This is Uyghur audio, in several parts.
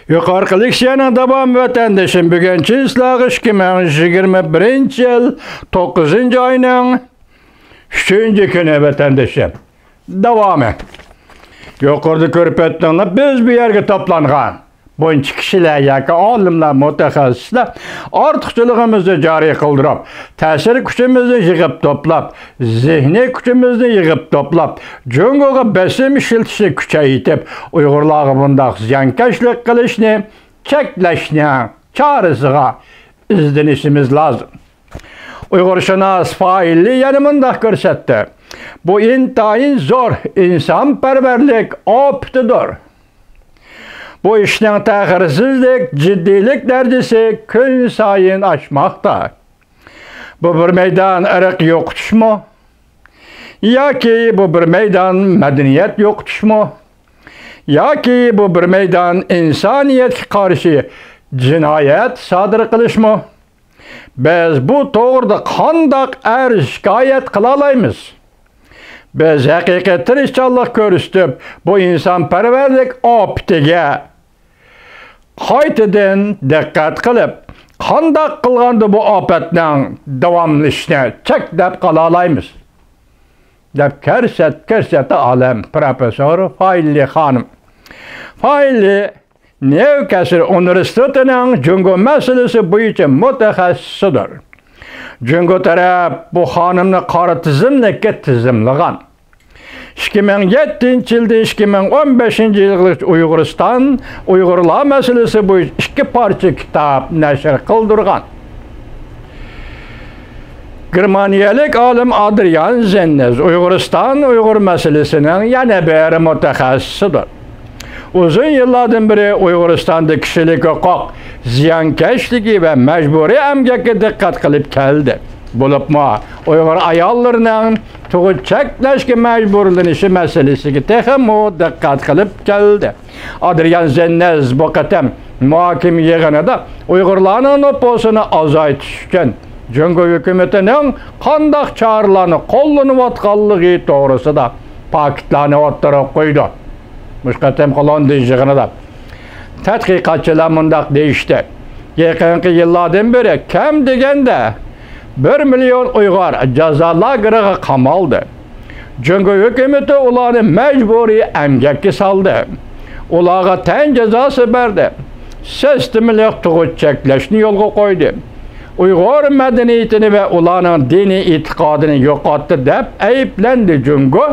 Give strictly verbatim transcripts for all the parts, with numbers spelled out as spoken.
يۇقىرىقى لېكسىيەنىڭ داۋامى، ۋەتەندىشىم، بۈگۈن چېسلاغ ئىككى مىڭ يىگىرمە بىرىنچى يىل توققۇزىنچى ئاينىڭ ئۈچىنچى كۈنى، ۋەتەندىشىم. داۋامى. يۇقىرىدا كۆرۈپ ئۆتتۈڭلار، بىز بۇ يەرگە توپلانغان بۇنچە كىشىلەر ياكى ئالىملار، مۇتەخەسسىسلەر ئارتۇقچىلىقىمىزنى جارى قىلدۇرۇپ، تەسىر كۈچىمىزنى يىغىپ توپلاپ، زېھنىي كۈچىمىزنى يىغىپ توپلاپ، جۇڭگوغا بېسىم ئىشلىتىشنى كۈچەيتىپ، ئۇيغۇرلارغا بۇنداق زىيانكەشلىك قىلىشنى چەكلەشنىڭ چارىسىغا ئىزدىنىشىمىز لازىم. ئۇيغۇرشۇناس فايىللى يەنە مۇنداق كۆرسەتتى: بۇ ئىنتايىن زور ئىنسانپەرۋەرلىك ئاپىتىدۇر. بۇ ئىشنىڭ تەخىرسىزلىك، جىددىيلىك دەرىجىسى كۈنسايىن ئاشماقتا. بۇ بىر مەيدان ئىرق يوقىتىشمۇ؟ ياكى بۇ بىر مەيدان مەدەنىيەت يوقىتىشمۇ؟ ياكى بۇ بىر مەيدان ئىنسانىيەتكە قارشى جىنايەت سادىر قىلىشمۇ؟ بىز بۇ توغرىدا قانداق ئەرز-شىكايەت قىلالايمىز؟ بىز ھەقىقىي تىرىشچانلىق كۆرسىتىپ، بۇ ئىنسانپەرۋەرلىك ئاپىتىگە قايتىدىن دىققەت قىلىپ، قانداق قىلغاندا بۇ ئاپەتنىڭ داۋاملىشىشىنى چەكلەپ قالالايمىز؟ دەپ كۆرسەت-، كۆرسەتتى ئالىم پروفېسسور فايلى خانىم. فايلى نيۇكاسل ئۇنىۋېرسىتېتىنىڭ جۇڭگو مەسىلىسى بويىچە مۇتەخەسسىسىدۇر. جۇڭگو تەرەپ بۇ خانىمنى قارا تىزىملىككە تىزىملىغان. ئىككى مىڭ يەتتىنچى يىلدىن ئىككى مىڭ ئون بەشىنچى يىلغىچە ئۇيغۇرىستان، ئۇيغۇرلار مەسىلىسى بويىچە ئىككى پارچە كىتاب نەشر قىلدۇرغان. گېرمانىيەلىك ئالىم ئادرىيان زېننېز ئۇيغۇرىستان ئۇيغۇر مەسىلىسىنىڭ يەنە بىر مۇتەخەسسىسىدۇر. ئۇزۇن يىللاردىن بېرى ئۇيغۇرىستاندا كىشىلىك ھوقۇق زىيانكەشلىكى ۋە مەجبۇرىي ئەمگەككە دىققەت قىلىپ كەلدى. بولۇپمۇ ئۇيغۇر ئاياللىرىنىڭ تۇغۇت چەكلەشكە مەجبۇرلىنىشى مەسىلىسىگە تېخىمۇ دىققەت قىلىپ كەلدى. ئادرىيان زېننېز بۇ قېتىم مۇھاكىمە يىغىنىدا ئۇيغۇرلارنىڭ نوپۇسىنى ئازايتىش ئۈچۈن جۇڭگو ھۆكۈمىتىنىڭ قانداق چارىلەرنى قوللىنىۋاتقانلىقى توغرىسىدا پاكىتلارنى ئوتتۇرىغا قويدى. مۇشۇ قېتىمقى لوندون يىغىنىدا تەتقىقاتچىلار مۇنداق دېيىشتى: يېقىنقى يىللاردىن بېرى كەم دېگەندە بىر مىليون ئۇيغۇر جازا لاگېرىغا قامالدى. جۇڭگو ھۆكۈمىتى ئۇلارنى مەجبۇرىي ئەمگەككە سالدى. ئۇلارغا تەن جازاسى بەردى. سىستېمىلىق تۇغۇت چەكلەشنى يولغا قويدى. ئۇيغۇر مەدەنىيىتىنى ۋە ئۇلارنىڭ دىنىي ئېتىقادىنى يوقاتتى دەپ ئەيىبلەندى جۇڭگو.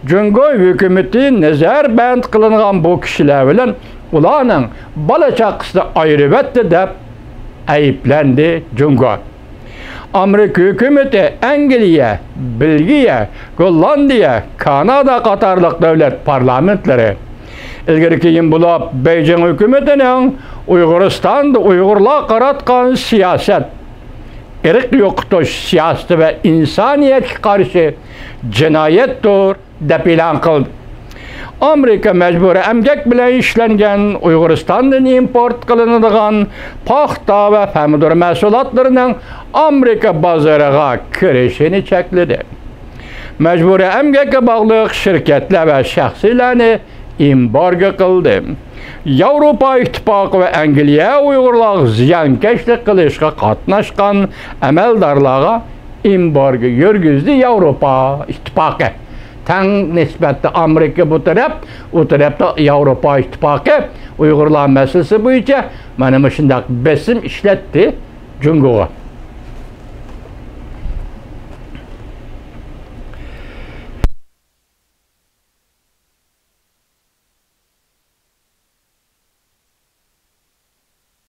جۇڭگو ھۆكۈمىتى نەزەربەند قىلىنغان بۇ كىشىلەر بىلەن ئۇلارنىڭ بالا-چاقىسىنى ئايرىۋەتتى دەپ ئەيىبلەندى جۇڭگو. ئامېرىكا ھۆكۈمىتى ئەنگلىيە، بېلگىيە، گوللاندىيە، كانادا قاتارلىق دۆلەت پارلامېنتلىرى، ئىلگىرى-كېيىن بولۇپ بېيجىڭ ھۆكۈمىتىنىڭ ئۇيغۇرىستاندا ئۇيغۇرلارغا قاراتقان سىياسەت ئىرق يوقىتىش سىياسىتى ۋە ئىنسانىيەتكە قارشى جىنايەتتۇر، دەپ ئېلان قىلدى. ئامېرىكا مەجبۇرىي ئەمگەك بىلەن ئىشلەنگەن ئۇيغۇرىستاندىن ئىمپورت قىلىنىدىغان پاختا ۋە پەمىدۇر مەھسۇلاتلىرىنىڭ ئامېرىكا بازىرىغا كىرىشىنى چەكلىدى. مەجبۇرىي ئەمگەككە باغلىق شىركەتلەر ۋە شەخسلەرنى ئېمبارگو قىلدى. ياۋروپا ئىتتىپاقى ۋە ئەنگلىيە ئۇيغۇرلارغا زىيانكەشلىك قىلىشقا قاتناشقان ئەمەلدارلارغا ئېمبارگو يۈرگۈزدى ياۋروپا ئىتتىپاقى. تەڭ نىسبەتتە ئامېرىكا بۇ تەرەپ، ئۇ تەرەپتە ياۋروپا ئىتتىپاقى ئۇيغۇرلار مەسىلىسى بويىچە مانا مۇشۇنداق بېسىم ئىشلەتتى جۇڭگوغا.